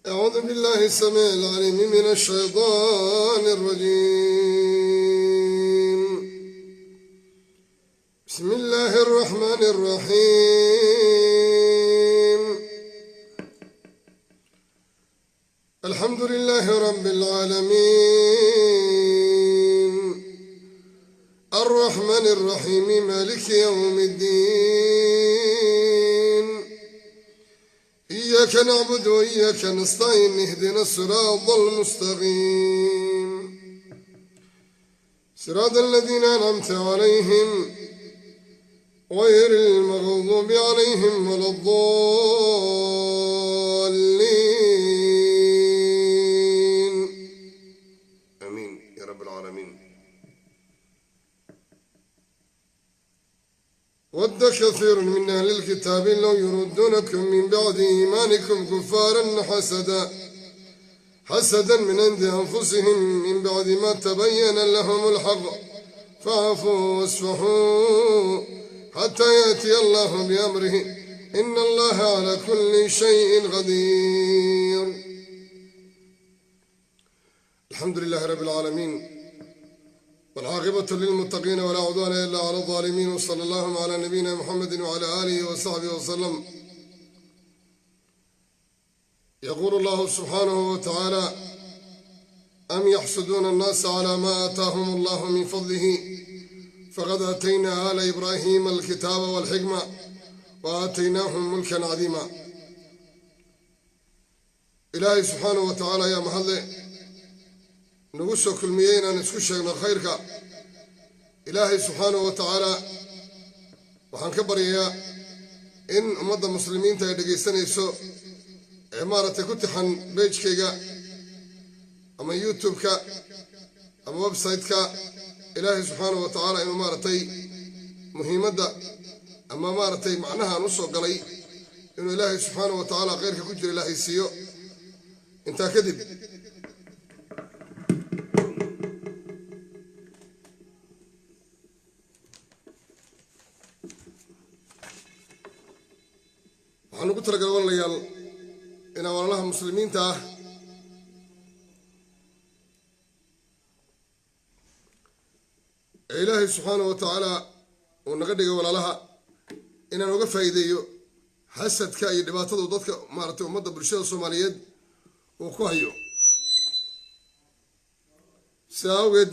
أعوذ بالله السميع العليم من الشيطان الرجيم. بسم الله الرحمن الرحيم. الحمد لله رب العالمين، الرحمن الرحيم، مالك يوم الدين. إياك نعبد وإياك نستعين، اهدنا الصراط المستقيم، صراط الذين أنعمت عليهم غير المغضوب عليهم ولا الضالين. آمين يا رب العالمين. ود كثير من أهل الكتاب لو يردونكم من بعد إيمانكم كفارا حسدا من عند أنفسهم من بعد ما تبين لهم الحق، فاعفوا واصفحوا حتى يأتي الله بأمره، إن الله على كل شيء قدير. الحمد لله رب العالمين، والعاقبة للمتقين، ولا عدوان إلا على الظالمين، وصلى الله على نبينا محمد وعلى آله وصحبه وسلم. يقول الله سبحانه وتعالى: أم يحسدون الناس على ما آتاهم الله من فضله، فقد آتينا آل إبراهيم الكتاب والحكمة وآتيناهم ملكا عظيما. إلهي سبحانه وتعالى yaa mahadle nagu soo kulmiyey inaan isku sheegno khayrka. Ilaahay subxaanahu wa tacaala waxaan ka baryayaa in ummadda muslimiinta ay dhegaysanayso ee maaragtay ku tixan page-kayga ama YouTube-ka ama website-ka, Ilaahay subxaanahu wa tacaala inuu maaragtay muhiimadda ama maaragtay macnaha aan u soo galay inuu Ilaahay subxaanahu wa tacaala khayrka ku jira Ilaahay siiyo. Intaa kadib, waxaan ugu talagalay, walaalayaal, inaan walaalaha muslimiinta ah ee Ilaahay subxaanahu wa tacaala uu naga dhigay walaalaha inaan uga faa'iideeyo xasadka iyo dhibaatada uu dadka maaragtay ummadda bulshada Soomaaliyeed uu ku hayo. Sidaa awgeed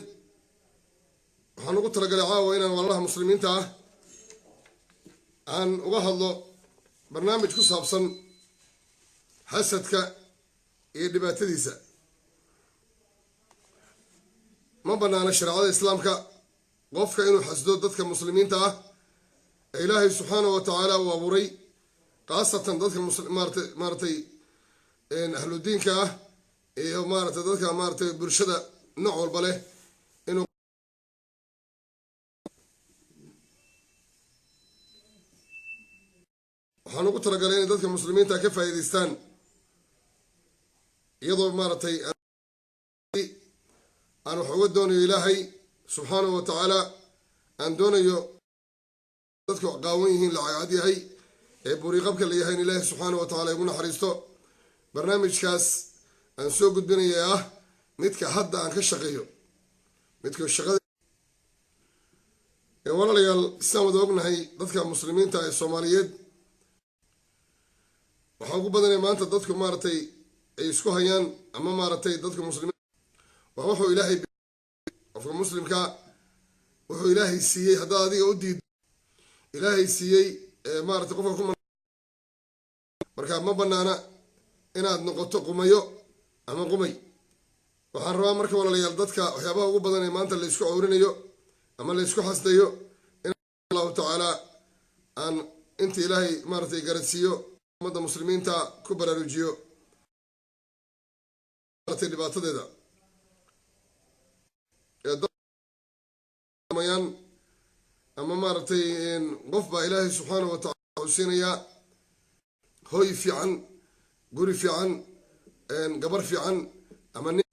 waxaan ugu talagalay caawa inaan walaalaha muslimiinta ah aan uga hadlo barnaamij ku saabsan xasadka iyo dhibaatadiisa. Ma banaana shareecada Islaamka qofka inuu xasdo dadka muslimiinta ah ee Ilaahay subxaanahu wa tacaala uu abuuray, khaasatan dadka maaragtay ahludiinka ah iyo maaragtay dadka maaragtay bulshada nooc walba leh inuu. Waxaan ugu talagalay inay dadka muslimiinta ka faa'iidaystaan, iyadoo maaragtay aan wax uga doonayo Ilaahay subxaanahu wa tacaala, aan doonayo dadku qaawan yihiin, la cagcad yahay, ee buriiqabka la yahay, in Ilaahay subxaanahu wa tacala igu naxariisto. Barnaamijkaas aan soo gudbinaya ah midka hadda aan ka shaqeeyo, midka shaqada. Walaalayaal, sidaan wada ognahay, dadka muslimiinta ee Soomaaliyeed waxaa ugu badanaya maanta dadku maaragtay ay isku hayaan ama maaragtay dadka muslimiin waa wuxuu Ilaahay qofka muslimka wuxuu Ilaahay siiyey. Haddaad adiga u diido Ilaahay siiyey maaragtay qofka ku, marka ma banaana inaad noqoto qumayo ama qumay. Waxaan rabaa marka, walaalayaal, dadka waxyaabaha ugu badan ee maanta la isku cawrinayo ama la isku xasdayo in Allahu tacaala aan inta Ilaahay maaragtay garadsiiyo ummadda muslimiinta ku baraarujiyo maaragtay dhibaatadeeda ee ama maaragtay qof baa Ilaahay subxaanahu wa tacala u siinayaa hoy fiican, guri fiican, gabar fiican ama nin.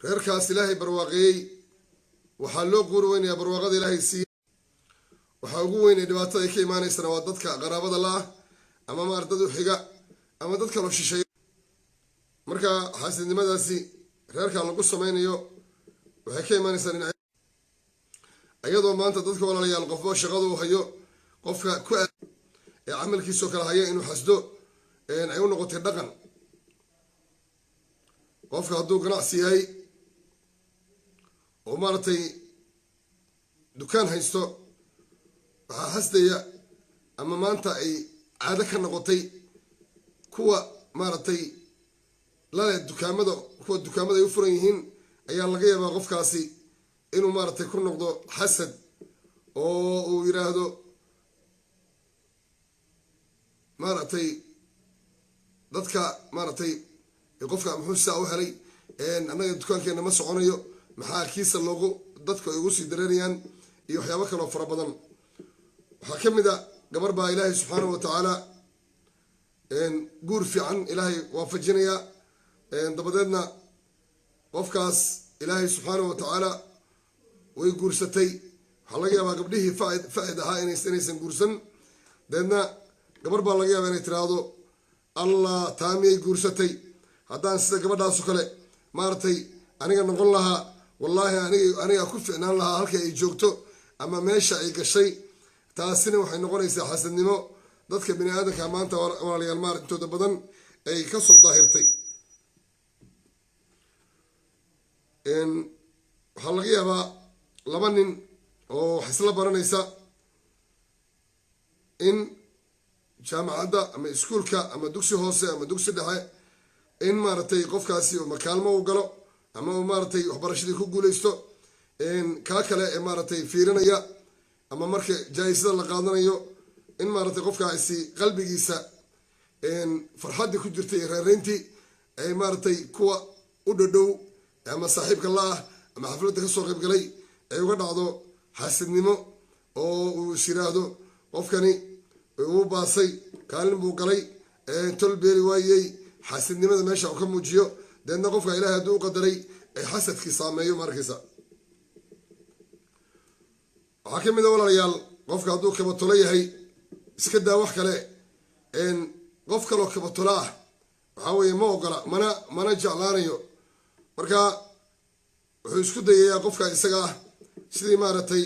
Reerkaas Ilaahay barwaaqeeyey waxaa loo quuri weynayaa barwaaqada Ilaahay siiyey. Waxaa ugu weynay dhibaatada ay ka imaanaysana waa dadka qaraabada la-ah ama maarata dad u xiga ama dad kaloo shisheeya. Marka xaasidnimadaasi reerka lagu sameynayo waxay ka imaanaysaa dhinac, iyadoo maanta dadka, walaalayaal, qofba shaqada uu hayo, qofka ku ee camalkiisoo kale haya inuu xasdo ay u noqotay dhaqan. Qofka hadduu ganacsi yahay oo maaragtay dukaan haysto, waxaa xasdaya ama maanta ay caado ka noqotay kuwa maaragtay lale dukaamada, kuwa dukaamada ay u furan yihiin ayaa laga yaabaa qofkaasi inuu maaragtay ku noqdo xasad oo uu yiraahdo maaragtay dadka maaragtay qofka muxuu sidaa u helay, annaga dukaankeena ma soconayo, maxaa kiisa loogu dadku ay ugu sii dareerayaan, iyo waxyaabo kaloo fara badan. Waxaa ka mid a gabar baa Ilaahay subxaanahu wa tacaala guur fiican Ilaahay waafajinaya, dabadeedna qofkaas Ilaahay subxaanahu wa tacaala way guursatay. Waxaa laga yaabaa gabdhihii facid ahaa inaysan guursan. Dabeedna gabar baa laga yaabaa inay tiraahdo, "Allah, taamiyay guursatay? Haddaan sida gabadhaaso kale maaragtay aniga noqon lahaa, wallaahi aniga ku ficnaan lahaa halka ay joogto ama meesha ay gashay." Taasina waxay noqonaysaa xasadnimo dadka bini aadamka maanta, walaalayaal, maar intooda badan ay kasoo daahirtay. Waxaa laga yaabaa laba nin oo wax isla baranaysa in jaamacadda ama iskuulka ama dugsi hoose ama dugsi dhexe in maaragtay qofkaasi makaalmo u galo ama uu maaragtay waxbarashadii ku guuleysto, kaa kale ee maaragtay fiirinaya, ama marka jaa-isada la qaadanayo in maaragtay qofkaasi qalbigiisa farxaddii ku jirtay iyo reereyntii ay maaragtay kuwa u dhadhow ama saaxiibka la ah ama xafladda kasoo qaybgalay ay uga dhacdo xaasidnimo oo uu is yiraahdo, "Qofkani uu baasay, kaalin buu galay, tol beeri waayey." Xaasidnimada meesha uu ka muujiyo, deedna qofka Ilahay hadduu u qadaray ay xasadkii saameeyo. Ma arkaysa, waxaa ka mid a, walaalayaal, qofka hadduu kabatolo yahay, iska daa wax kale, qof kaloo kabatolo ah waxaa weeye ma ogola, mana jeclaanayo. Marka wuxuu isku dayayaa qofka isaga ah sidii maaragtay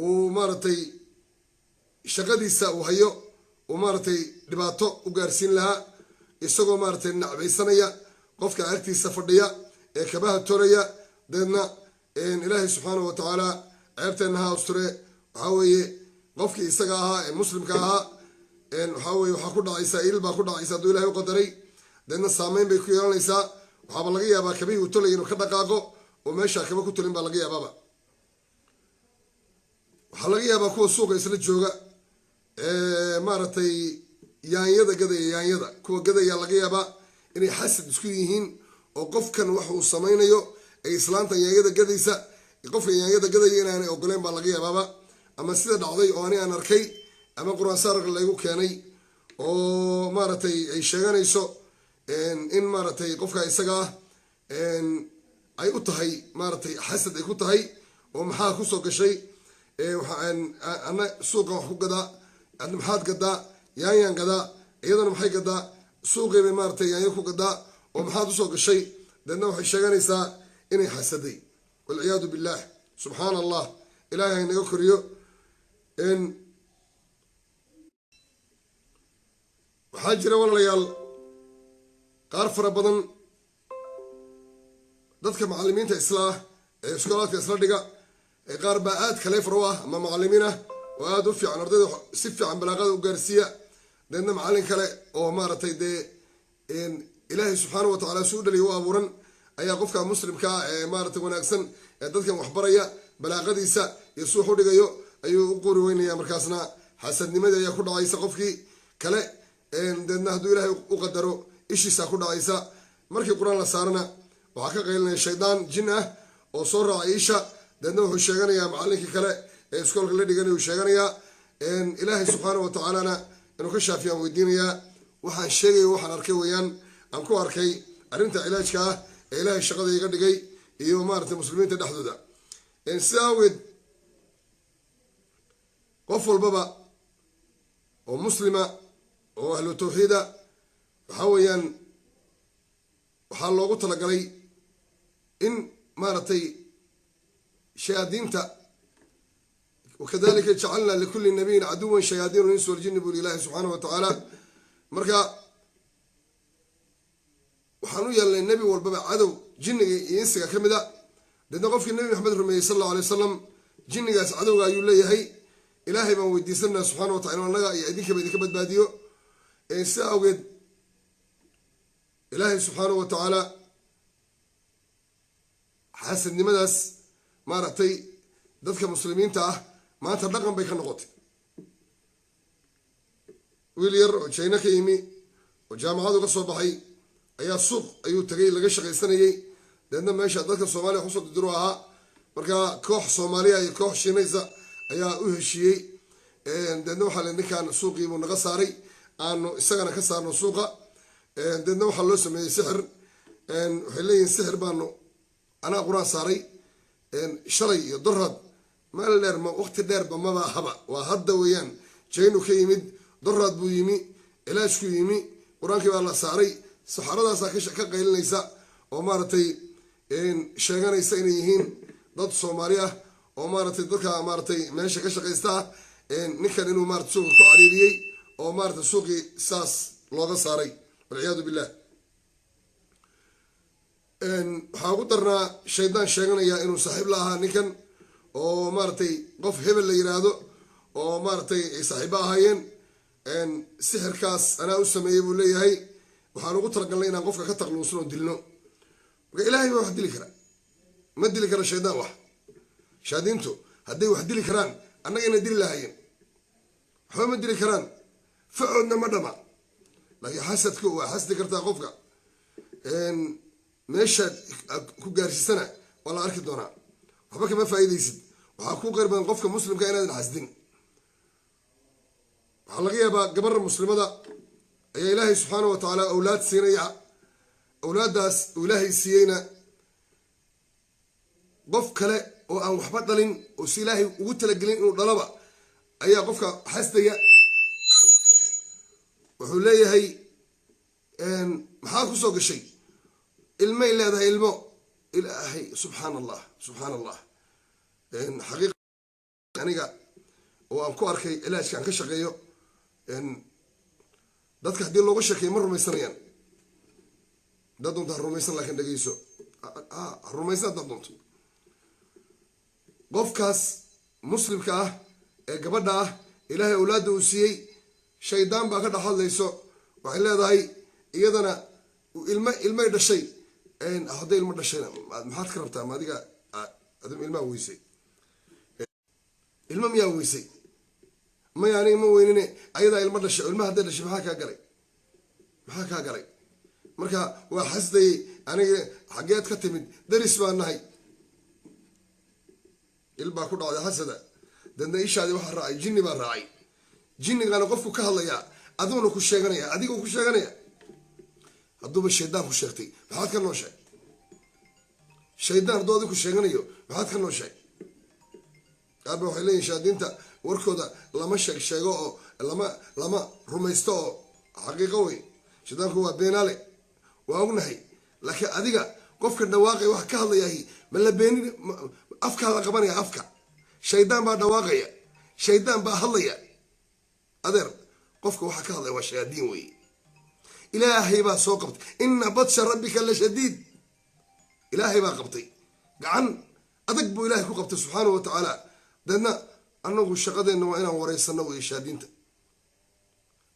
uu maaragtay shaqadiisa uu hayo uu maaragtay dhibaato u gaarsiin lahaa, isagoo maaragtay nacbaysanaya qofka agtiisa fadhiya ee kabaha tolaya. Deedna Ilaahay subxaanahu wa tacaala ceebteenna ha asture. Waxaa weeye qofkii isaga ahaa ee muslimka ahaa, waxaa weye waxaa ku dhacaysa il baa ku dhacaysa hadduu Ilahay u qadaray, deedna saameyn bay ku yeelanaysaa. Waxaaba laga yaabaa kabihii uu tolaya inuu ka dhaqaaqo oo meeshaa kaba ku tolin baa laga yaabaaba. Waxaa laga yaabaa kuwa suuqa isla jooga, maaragtay yaanyada gadaya, yaanyada kuwa gadaya, laga yaabaa inay xasad isku yihiin oo qofkan wax uu samaynayo ay islaanta yaanyada gadaysa, qofka yaanyada gadaya, inaanay ogoleyn baa laga yaabaaba. Ama sida dhacday oo ani aan arkay ama Qur-aan saarka laygu keenay oo maaragtay ay sheeganayso in maaragtay qofka isaga ah ay u tahay maaragtay xasad ay ku tahay oo maxaa kusoo gashay, ana suuqan wax ku gadaa, adna maxaad gadaa? Yaanyaan gadaa. Iyadana maxay gadaa? Suuqii bay maaragtay yaanyo ku gadaa oo maxaad usoo gashay? Deedna waxay sheeganaysaa inay xasaday, walciyaadu billah. Subxaana Allah, Ilahay haynaga koriyo. Waxaa jira, walaalayaal, qaar fara badan dadka macalimiinta isla ah ee iskoolaadka isla dhiga, qaar baa aad clever u ah ama macalimiin ah oo aada u fiican, ardayda si fiican balaaqada u gaarsiiya. Deedna macallin kale oo maaragtay dee Ilaahay subxaana wa tacala si u dhaliya u abuuran ayaa qofka muslimka ah ee maaragtay wanaagsan ee dadkan waxbaraya balaaqadiisa iyo si wax u dhigayo ayuu u quuri weynaya. Markaasna xasadnimadii ayaa ku dhacaysa qofkii kale. Deedna hadduu Ilaahay u qadaro ishiisaa ku dhacaysa. Markii Qur-aan la saarana waxaa ka qaylinaya shaydaan jin ah oo soo raacay isha. Deedna wuxuu sheeganayaa macallinkii kale ee iskoolka la dhiganay uu sheeganayaa. Ilaahay subxaana wa tacaalana inuu ka shaafiyaan weydiinayaa. Waxaan sheegaya waxaan arkay weeyaan, aan ku arkay arrinta cilaajka ah ee Ilaahay shaqada iga dhigay iyo maaragtay muslimiinta dhexdooda. Sidaa awgeed qof walbaba oo muslima oo ahlu tawxiida waxaa weeyaan Waxaa loogu talagalay in maaragtay shayaadiinta, wakadalika jacalna likulli nabiyin caduwan shayaadiin linsi waljini, buri Ilaahi subxaana wa tacaala. Marka waxaan u yeelnay nebi walbaba cadow jinniga iyo insiga ka mid a. Deedna qofkii Nebi Maxamed rumeeyey sal allahu alay wasalam, jinnigaas cadowga ayuu leeyahay. Ilaahay baan weydiisanaa subxana wa tacala inu annaga iyo idinkaba idinka badbaadiyo. Sidaa awgeed Ilaahay subxaana wa tacaala xaasadnimadaas maaragtay dadka muslimiinta ah maanta dhaqan bay ka noqotay. Wiil yar oo Jayna ka yimi oo jaamacadu ka soo baxay ayaa suuq ayuu tagay laga shaqaysanayey. Deedna meesha dadka Soomaaliya kusoo didiro ahaa. Marka koox Soomaaliya iyo koox Shiinaysa ayaa u heshiiyey. Deedna waxaa la ninkan suuqiibuu naga saaray, aanu isagana ka saarno suuqa. Deedna waxaa loo sameeyey sixir. Waxay leeyihin sixir baanu anaa qur-aan saaray shalay iyo dorad, meel dheer ma waqti dheerba maba haba, waa hadda weeyaan. Jaynu ka yimid, doraad buu yimi, cilaajku yimi, qur-aankii baa la saaray. Saxaradaasaa ka qaylinaysa oo maaragtay sheeganaysa inay yihiin dad Soomaali ah oo maaragtay dadka maaragtay meesha ka shaqaysta ah, ninkan inuu maarata suuqa ku cariiriyey oo maaragtay suuqii saas looga saaray, walciyaadu billah. Waxaa ugu darnaa shaydaan sheeganaya inuu saaxiib la ahaa ninkan oo maaragtay qof hebel la yiraahdo oo maaragtay ay saaxiibo ahaayeen. Sixirkaas anaa u sameeyey buu leeyahay, waxaan ugu talagalnay inaan qofka ka taqluusno oo dilno. Marka Ilaahay baa wax dili kara, ma dili kara shaydaan. Wax shaadiintu hadday wax dili karaan annagayna dili lahaayeen. Waxba ma dili karaan, facoodna ma dhama. Laakiin xasadku waa xasdi kartaa qofka, meeshaad ku gaarsiisana waa la arki doonaa. Waxba kama faa'iidaysid. Waxaa ku qeyr badan qofka muslimka inaadan xasdin. Waxaa laga yaabaa gabarha muslimada ayaa Ilaahay subxaana wa tacaala awlaad siinaya. Awlaaddaas uu Ilaahay siiyeyna qof kale oo aan waxba dhalin oo si Ilaahay ugu talagelin inuu dhalaba ayaa qofka xasdaya. Wuxuu leeyahay, maxaa kusoo gashay? Ilmay leedahay, ilmo Ilaahay. Subxaan Allah, subxaan Allah. Xaqiiqa aniga oo aan ku arkay cilaajka aan ka shaqeeyo, dadka haddii looga sheekeeyo ma rumaysanayaan. Haddaad doonto ha rumaysan, laakiin dhegeyso. Ha rumaysan haddaad doonto. Qofkaas muslimka ah ee gabadha ah Ilaahay awlaadda uu siiyey, shaydaan baa ka dhex hadlayso. Waxay leedahay iyadana ilma ilmay dhashay. Hadday ilmo dhashayna maxaad ka rabtaa? Ma adiga adigu ilmaa weysay? Ilmo miyaa weysay? Maya, aniga ma weynine, ayadaa ilmo dhashay. Ilma hadday dhashay maxaa kaa galay? Maxaa kaa galay? Marka waa xasdayey. Aniga xaggeed ka timid? Daris baa nahay. Il baa ku dhacday xasada. Dadna ishaadii waxaa raacay jinni baa raacay. Jinnigaana qofku ka hadlayaa, adiguna ku sheeganaya, adiguu ku sheeganaya. Hadduuba shaydaan ku sheegtay, maxaad ka noo sheeg? Shaydaan hadduu adig ku sheeganayo, maxaad ka noo sheeg? Qaar ba waxay leeyihin shaadiinta warkooda lama sheeg sheego oo lama rumaysto, oo xaqiiqo wey, shaydaanku waa beenaale, waa ognahay. Laakiin adiga qofka dhawaaqaya wax ka hadlayahay ma la beenin? Afkaa la qabanaya, afka shaydaan baa dhawaaqaya, shaydaan baa hadlaya. Adeer, qofka waxa ka hadlaya waa shayaadiin weeye. Ilaahay baa soo qabtay. Ina batsha rabbika la shadiid. Ilaahay baa qabtay, gacan adag buu Ilahay ku qabtay subxaanahu wa tacaala. Deedna anagu shaqadeenna waa inaan wareysano wey shaadiinta.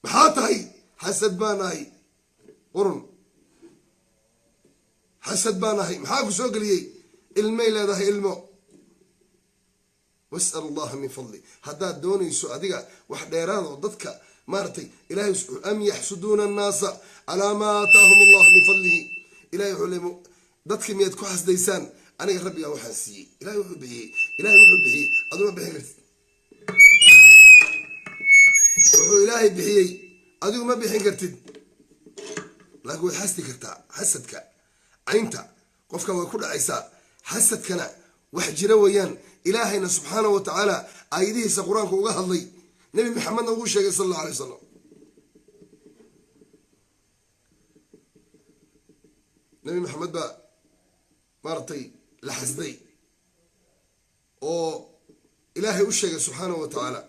Maxaa tahay? Xasad baa nahay, qurun xasad baa nahay. Maxaa ku soo geliyey? Ilmay leedahay, ilmo. Was'al Allaha min fadli haddaad doonayso adiga wax dheeraad oo dadka maaragtay. Ilahay am yaxsuduuna annaasa calaa maa aataahum allahu min fadlihi. Ilahay wuxuu leey, dadka miyaad ku xasdaysaan aniga rabbigaa waxaan siiyey? Ilahay wuxuu bixiyey, Ilahay wuxuu bixiyey aduma bixin kartid. Wuxuu Ilaahay bixiyey adigu ma bixin kartid, laakiin waad xasdi kartaa. Xasadka caynta qofka way ku dhacaysaa. Xasadkana wax jira weeyaan. Ilaahayna subxaana wa tacaala aayadihiisa qur-aanka uga hadlay, Nebi Maxamedna ugu sheegay sal allahu alay wasalam. Nabi Maxamed baa maaragtay la xasday oo Ilaahay u sheegay subxaanahu wa tacaala.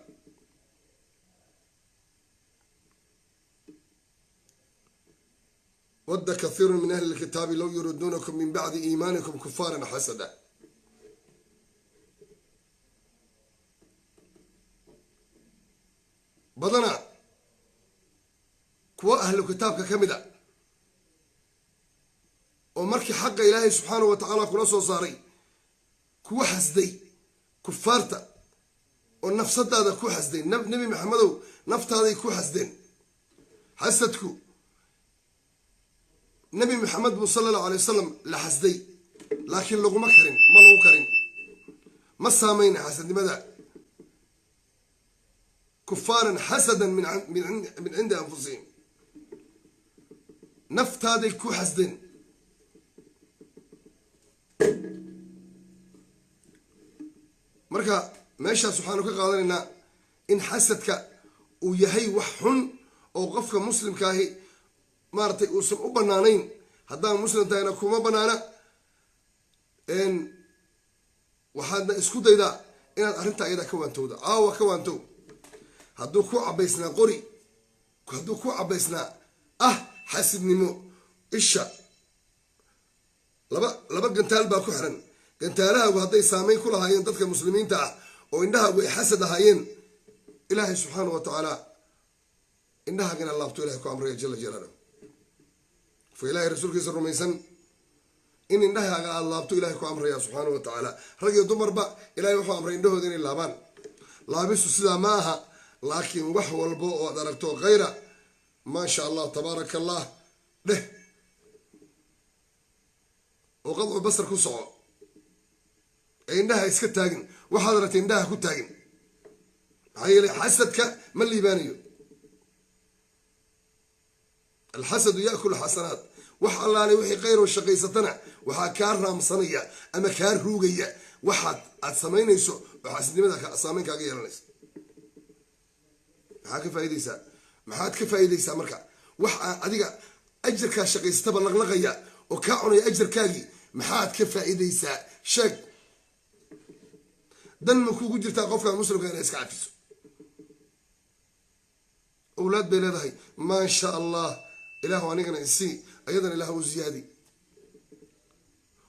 Wadda kathiiru min ahli lkitaabi low yuriduunakum min bacdi iimaanikum kufaaran xasada. Badana kuwa ahlu kitaabka ka mid a oo markii xaqa Ilaahay subxaanahu wa tacaala kula soo saaray kuwa xasday kufaarta oo nafsadaada ku xasday, Nebi Maxamedow naftaaday ku xasdeen. Xasadku Nebi Maxamed buu sala allahu alay wasalam la xasday, laakiin laguma karin, ma lagu karin, ma saamayna xasadnimada. Kufaaran xasadan min cindi anfusihim, naftaaday ku xasdeen. Marka meeshaas waxaanu ka qaadanaynaa in xasadka uu yahay wax xun oo qofka muslimkaahi maaragtay uusan u banaanayn. Haddaan muslim tahayna kuma banaana. Waxaadna isku daydaa inaad arrintaa iyada ka waantowda. Caawa ka waantow. Hadduu ku cabaysnaa qori, hadduu ku cabaysnaa ah xasidnimo, isha laba gantaal baa ku xiran. Gantaalahaagu hadday saameyn ku lahaayeen dadka muslimiinta ah oo indhahaagu ay xasad ahaayeen, Ilaahay subxaana wa tacaala indhahaagana laabto Ilahay ku amraya jala jalaaluhu. Fa Ilahay rasuulkiisa rumaysan in indhahaaga aada laabto Ilahay ku amraya subxaana wa tacaala. Rag iyo dumarba Ilahay wuxuu amray indhahooda inay laabaan. Laabistu sidaa ma aha, laakiin wax walba oo aad aragto khayra, maa sha allah tabaaraka allah dheh, oo qadcu basar ku soco, ee indhaha iska taagin. Waxaad aragtay indhaha ku taagin, maxaa yeelay xasadka ma liibaanayo. Alxasadu yaakulu xasanaat. Wax allaale wixii khayr oo shaqaysatana waxaa kaa raamsanaya ama kaa ruugaya waxaad aad samaynayso oo xasidnimada saameyn kaaga yeelanaysa. Maxaad ka faaideysaa? Maxaad ka faa'iidaysaa marka wax adiga ajarkaa shaqaysataba laqlaqaya oo kaa cunaya ajarkaagii? Maxaad ka faa'iidaysaa? Sheeg, dan ma kugu jirtaa qofka muslimka inay iska cafiso? Awlaad bay leedahay, maa sha allah, ilaahu anigana isii, ayadana ilaah u ziyaadi.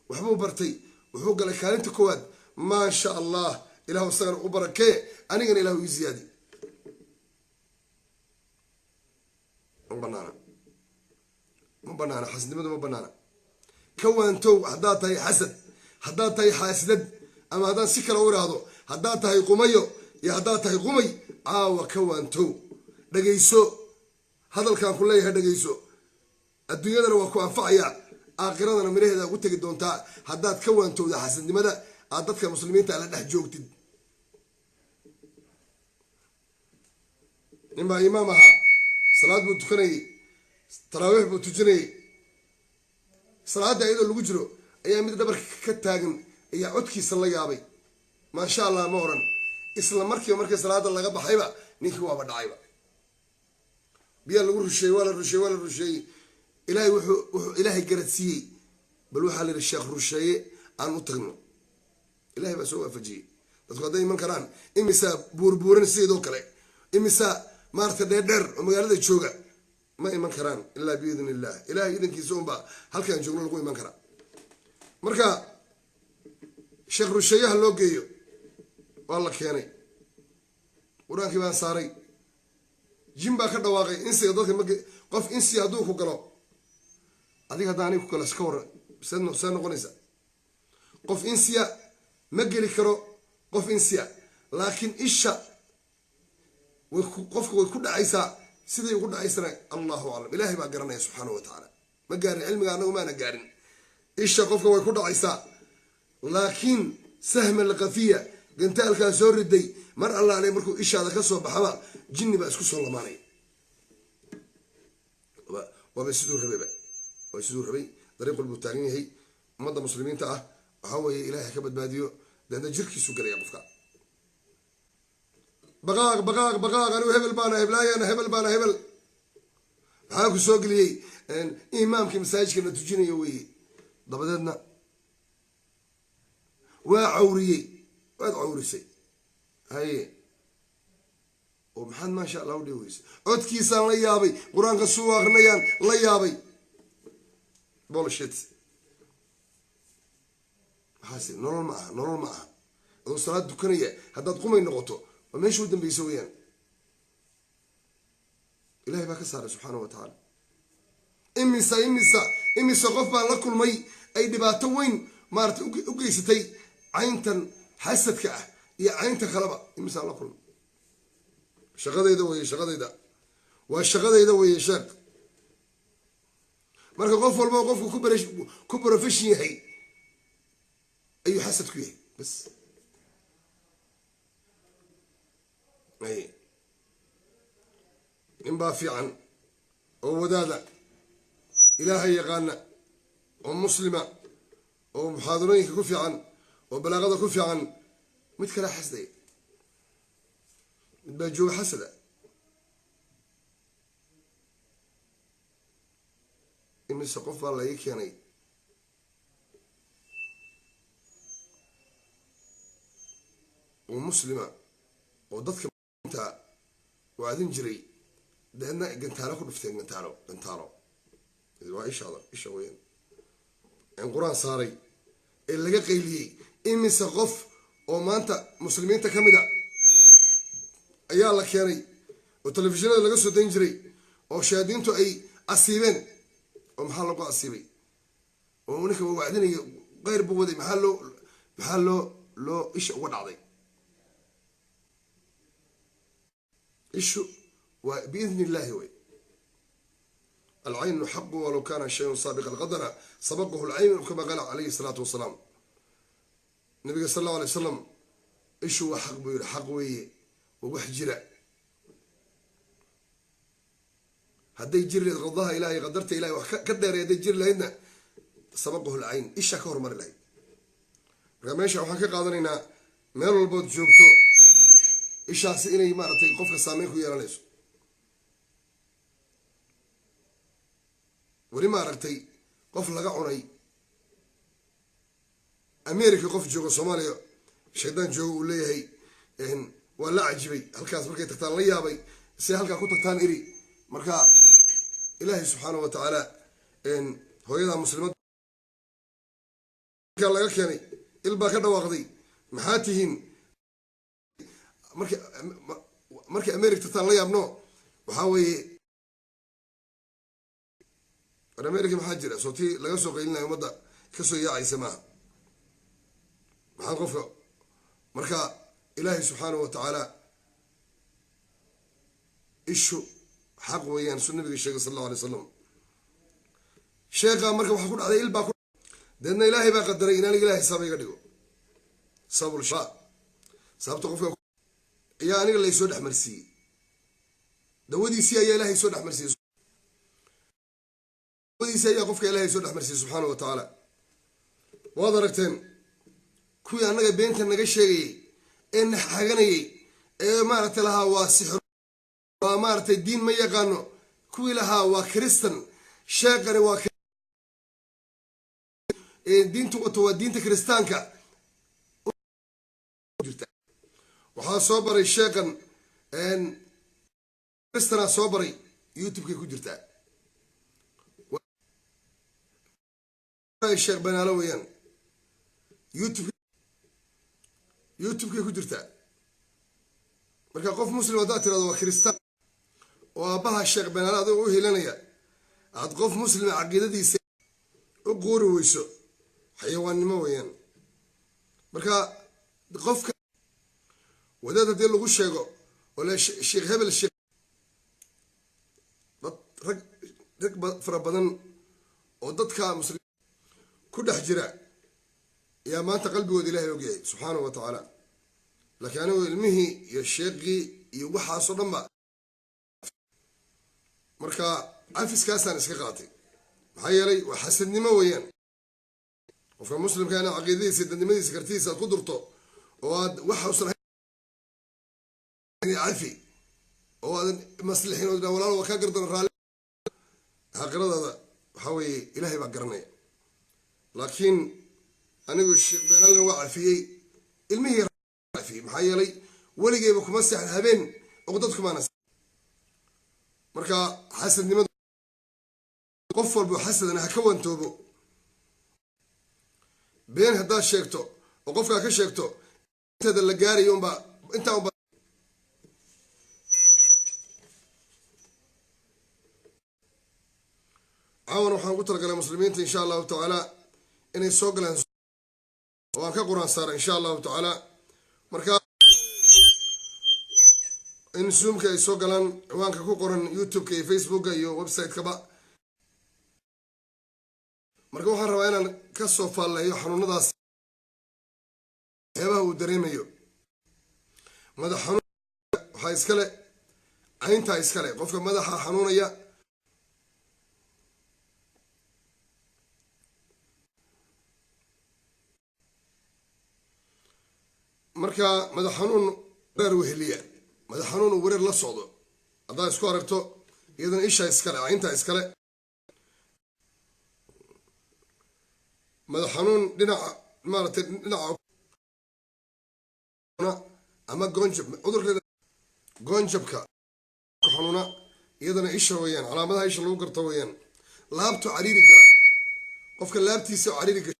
Waxbuu bartay, wuxuu galay kaalinta koowaad, maa sha allah, ilahu isagana u barakee, anigana ilahu ii ziyaadi. Ma banaana, ma banaana xasidnimadu, ma banaana. Ka waantow haddaad tahay xasad, haddaad tahay xaasidad, ama haddaan si kale u iraahdo, haddaad tahay qumayo iyo haddaad tahay qumay, caawa ka waantow. Dhagayso hadalkaan ku leeyahay, dhagayso. Adduunyadana waa ku anfacayaa, aakhiradana miraheeda ugu tegi doontaa haddaad ka waantowda xasadnimada aad dadka muslimiinta la dhex joogtid. Ninbaa imaam ahaa, salaad buu tukanayey, taraawiix buu tujinayey. Salaadda iyadoo lagu jiro ayaa mid dhabarka ka taagan ayaa codkiisa la yaabay. Maasha allah ma oran. Isla markiiba markii salaada laga baxayba ninkii waaba dhacayba. Biyaa lagu rusheeyey, waa la rusheeyey, waa la rusheeyey. Ilaahay wuxuu Ilaahay garadsiiyey. Bal waxaa la yidhi sheekh rusheeye aan u tagno. Ilahay baa soo waafajiyey. Dadku hadday iman karaan, imisaa buurbuuran sideedoo kale, imisaa maarata dheerdheer oo magaalada jooga, ma iman karaan ilaa biidn illah. Ilahay idankiisa unbaa halkaan joogno lagu iman karaa. Marka sheekh rusheeyaha loo geeyo, waa la keenay, qur-aankii baan saaray, jin baa ka dhawaaqay. Insiga dadka ma qof insi hadduu ku galo adiga, haddaan aniga ku galo iska warra, see noqonaysa? Qof insiya ma geli karo qof insiya, laakiin isha way qofka way ku dhacaysaa. Siday ugu dhacaysana allahu aclam, Ilaahay baa garanaya subxaanahu wa tacaala. Ma gaarin cilmiga, annagu maana gaarin. Isha qofka way ku dhacaysaa, laakiin sahma alkafiya gantaalkaa soo riday mar allaale markuu ishaada ka soo baxaba jinni baa isku soo lamaanaya. Waaba siduu rabayba, waa siduu rabay, dariiq walbuu taagan yahay. Ummadda muslimiinta ah waxaa weeye Ilahay ka badbaadiyo. Deedna jirkiisu galaya qofka. Baqaaq baqaaq baqaaq, anigu hebel baana, heblaayana hebel baana hebel. Maxaa ku soo geliyey? Imaamkii masaajidka na tujinaya weeye. Dabadeedna waa cawriyey, waad cawrisay. Haye, oo maxaad maasha Allah u dhihi weysay? Codkiisaan la yaabay, Qur-aanka suu akrinayaan la yaabay. Bullshit waxaasi nolol ma aha, nolol ma aha. Adoo salaad dukanaya haddaad qumay noqoto, waa meesha u dambeysa weeyaan. Ilahay baa ka saaray, subxaana wa tacaala. Imisa, imisa, imisa qof baan la kulmay ay dhibaato weyn maarata u geysatay cayntan xasadka ah iyo caynta kaleba? Imisaan la kulmay? Shaqadayda weye, shaqadayda waa shaqadayda weye, sheekh. Marka qof walba qofku ku profession yahay ayuu xasad ku yahay bas. Ay nin baa fiican oo wadaada, Ilaahay yaqaana, oo muslima, oo muxaadarooyinka ku fiican, oo balaaqada ku fiican, mid kalaa xasdaya, mid baa jooga xasada. Imise qof baa la ii keenay oo muslima oo dadka inta wacdin jiray, deedna gantaalo ku dhufteen? Gantaalo, gantaalo waa ishaada, isha weeyaan in Qur-aan saaray ee laga qayliyey. Imise qof oo maanta muslimiinta ka mid a ayaa la keenay oo telefishinada laga soo dayn jiray oo shayaadiintu ay asiibeen? Oo maxaa lagu asiibay? Oo ninka waa wacdinaya, keyr buu waday, maxaa loo isha uga dhacday? Ishu waa biidni illahi wey. العين حق، ولو كان شيء سابق القدر سبقه العين، كما قال عليه الصلاة والسلام النبي صلى الله عليه وسلم. Ishu waa xaq buu yidhi, xaq weeye, waa wax jira. Hadday jiri lahayd qadaha Ilahay, qadarta Ilahay wax ka dheeray hadday jiri lahaydna, سبقه العين, isha ka hormari lahayd. Marka meesha waxaan ka qaadanaynaa, meel walbood joogto, ishaasi inay maaragtay qofka saameyn ku yeelanayso. Weli ma aragtay qof laga cunay America, qof jooga Soomaaliya, shaydaan jooga, uu leeyahay waa la cajibay halkaas markay tagtaan, la yaabay si halkaa ku tagtaan iri? Marka Ilaahay subxaana wa tacaala hooyada muslimad laga keenay, il baa ka dhawaaqday. Maxaa tihiin marka markay America tagtaan la yaabno? Waxaa weeye, war America maxaa jira? Soo tii laga soo qaylinayo, ummadda kasoo yaacaysa maaha. Maxaa qofka? Marka Ilaahay subxaanahu wa tacaala, ishu xaq weeyaan, su nabiga sheegay sal allahu alay wasalam. Sheekha marka waxaa ku dhacday il baa ku, deedna Ilaahay baa qadaray in aniga Ilahay sabab iga dhigo, sababul sababta qofka ayaa aniga laysoo dhexmarsiiyey, dawadiisii ayaa Ilahay soo dhexmarsiiyey, dawadiisii ayaa qofka Ilahay soo dhexmarsiiyey subxaana wa tacaala. Waad aragteen kuwii annaga beenta naga sheegayey ee na xaganayey ee maaragtay lahaa waa sixir, waa maaragtay diin ma yaqaano, kuwii lahaa waa Kristan sheekani, waa diintu wato, waa diinta Kiristaanka jirta. Waxaa soo baray sheekan kristana soo baray, YouTube-kay ku jirtaa. Sheekh Banaalo weeyaan, YouTube-kay ku jirtaa. Marka qof muslim haddaad tirahdo waa Kiristaan, oo aabbaha Sheekh Banaalo adigoo u hilanaya aad qof muslima caqiidadiisa u quuri weyso, xayawaannimo weeyaan. Marka qofka wadaad haddii lagu sheego oo le Sheekh hebel, sheekh, dad rag fara badan oo dadka muslim ku dhex jira ayaa maanta qalbigooda Ilahay ogyahay subxaanahu wa tacaala. Laakiin anigu ilmihii iyo sheekii iyo waxaasoo dhan ba marka cafiskaasaan iska qaatay, maxaa yeelay waa xasadnimo weeyaan. Qofka muslimka inaad caqiidadiisa, dadnimadiisa, kartidiisa aad ku durto oo aad waxa usan cafi oo aadan maslixin oo walaal waa kaa gardan raalli, aakhiradaada waxaa weeye Ilaahay baa garanaya. Laakiin anigu Sheekh Beenalena waa cafiyey, ilmihii cafiyey, maxaa yeelay weligeyba kuma seexan habeen uqdad kumaana. Marka xasadnimadu, qof walbo xasadana ha ka wantoobo. Been haddaad sheegto oo qofkaa ka sheegto, inteeda la gaarayo unbaa intaa unbaa. Caawan waxaan ugu talagalay muslimiinta, insha Allahu tacaala, inay soo galaan oo aan ka Qur-aan saara, insha Allahu tacaala. Marka in Zoomka ay soo galaan, ciwaanka ku qoran YouTube-ka iyo Facebooka iyo website-kaba. Marka waxaan rabaa inaan ka soo faalleeyo xanuunadaas, waxyaabaha uu dareemayo. Madax xanuun waxaa iskale cayntaa iskale qofka madaxa xanuunaya. Marka madax xanuun wareer weheliya, madax xanuun uu wareer la socdo haddaad isku aragto, iyadana isha iskale, cayntaa iskale. Madax xanuun dhinaca, maaragtay, dhinaca ama goonjab, cudurka goonjabka xanuuna, iyadana isha weeyaan, calaamadaha isha lagu garto weeyaan. Laabto cariiri gala, qofka laabtiisa cariiri gasha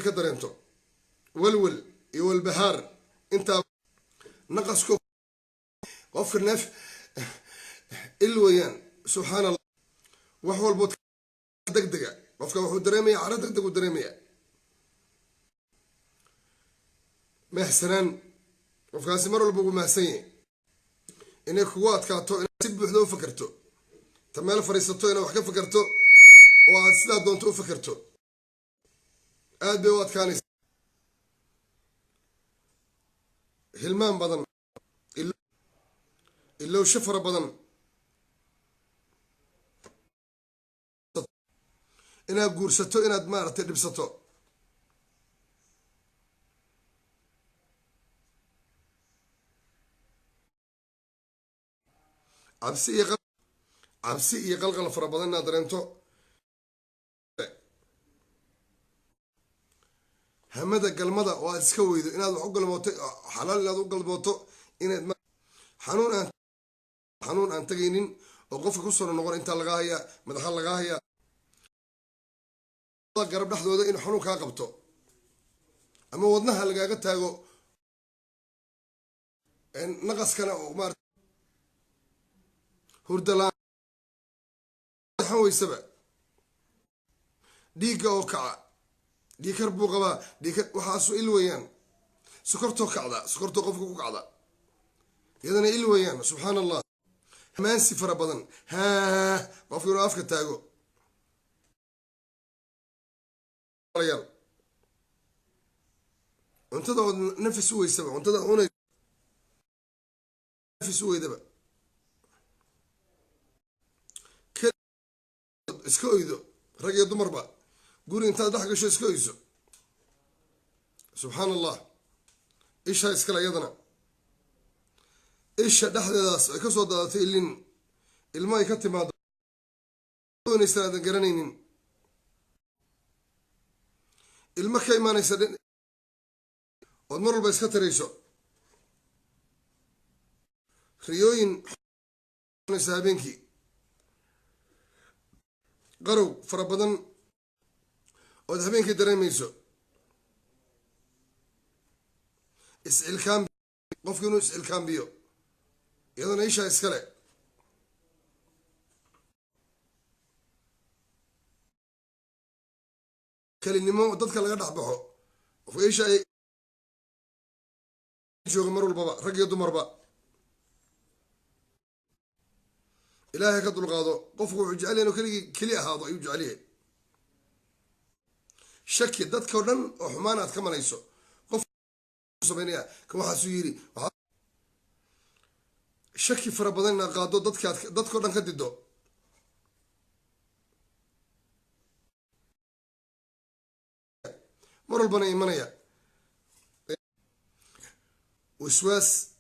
ka dareento, walwal iyo walbahaar, intaa naqasko qofka neef il weeyaan. Subxaana Allah, wax walbood deg dega qofka wuxuu dareemaya, caro deg deg uu dareemaya. Mahsanaan, qofkaasi mar walba ugu mahsan yahay. Inay kugu adkaato inaad si buuxda u fakerto, ta meel fadhiisato inaad wax ka fakerto oo aad sidaa doonto u fakerto, aad bay u adkaanaysa. Hilmaan badan, ilowsho fara badan, inaad guursato, inaad maaragtay dhibsato. Cabsi iyo cabsi iyo qalqal fara badan inaad dareento. Hamada galmada oo aad iska weydo, inaad wax u galmooto xalaal, inaad u galmooto, inaad xanuun aan tegaynin oo qofka kusoo noqon, intaa lagaa hayaa, madaxa lagaa hayaa, garab dhexdooda in xanuun kaa qabto ama wadnaha lagaaga taago, naqaskana maarata, hurdalaan weysaba, dhiigga oo kaca, dhiigkar buu qabaa, dhiigkar waxaasu il weeyaan. Sokortoo kacda, sokortoo qofka ku kacda, iyadana il weeyaan. Subxaana Allah, hamaansi fara badan, haa, qofka inuu afka taago. Yaal, cuntada ood nafis u weysaba, cuntada cunay nafis u weydaba, iska oydo, rag iyo dumarba guri intaad dhex gasho iska oyso. Subxaana Allah, isha iskale iyadana, isha dhexdeedaas ay ka soo daadatay ilin, ilmo ay ka timaado doonaysa aadan garanaynin, ilmo ka imaanaysa ood mar walba iska tirayso, riyooyin habeenkii, qarow fara badan ood habeenkii dareemayso, iscilkaam, qofku inuu iscilkaambiyo, iyadana ishaa iskale. Kelinimo dadka laga dhex baxo, qofka isha ay jooga mar walbaba, rag iyo dumarba, Ilaahay ka dulqaado. Qofku wuxuu jecel yahay inuu keligii keli ahaado ayuu jecel yahay. Shaki dadkao dhan oo xumaan aad ka malayso, qof samaynaya kan waxaasuu yidhi, shaki fara badan inaad qaado, dadkaad dadkao dhan ka dido. Mar walbana imanaya waswaas.